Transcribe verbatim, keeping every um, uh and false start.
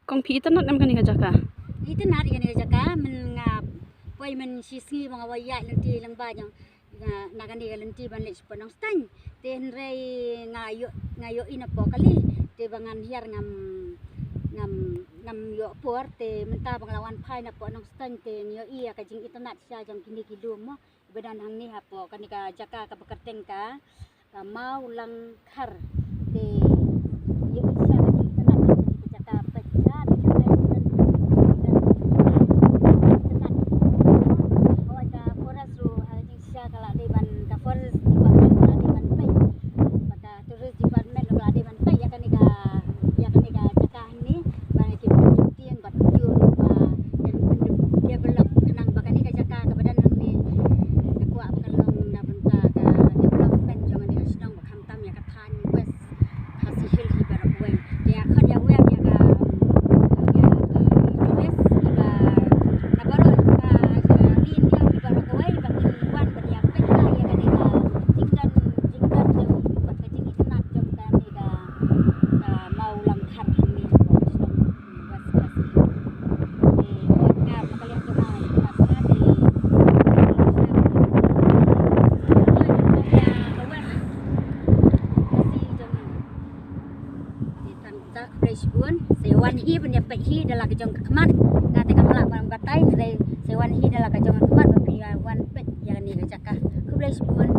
Kong phi itynnad em kane ka jaka? Itynnad ïa kane ka jaka, mynta nga poi mynta shi sngi ba nga wan ïaid lynti lyngba jong nga na kane ka lynti ban leit shapoh Nongstoiñ. Te hynrei nga ïoh, nga ïohi napoh kali. Te ba ngan hiar ngam, ngam, ngam ïoh por, te mynta ba nga la wan phai napoh Nongstoiñ te nga ïohi ïa ka jingitynnad sha jong kine ki lum mo. Ba don hangne hapoh kane ka jaka kaba kyrteng ka, ka Mawlangkhar. Te ïohi sha ka jingitynnad jong kane ka jaka, peit sha ka jingitynnad. Ka forest ruh, ah, jingshisha ka la dei ban, ka forest department ka la dei ban peit. Ba ka tourist department ruh ka la dei ban peit ïa kane ka, ïa kane ka jaka hangne. Ba ki tieng bad ki ba develop khnang ba kane ka jaka kaba don hangne ka kwah ba ka long na bynta ka development jong kane ka shnong ba khamtam ïa ka thaiñ West Khasi Hills hi baroh kawei. Te ïa khot ïa weng ïa ka, ïa ki tourist kiba na baroh ka, ïa ri India hi baroh kawei ba kin wan ban ïa peit ïa kane ka jingdon, jingdon jong bad ka jingitynnad jong kane ka, ka Mawlangkhar hangne ha West Khasi Hills. Khublei shibun, sa wan hi ban ïa peit hi da la ka jong ka khmat. Nga te kam lah ban batai, sa wan hi da la ka jong ka khmat ba phi ïa wan peit ïa kane ka jaka. Khublei shibun.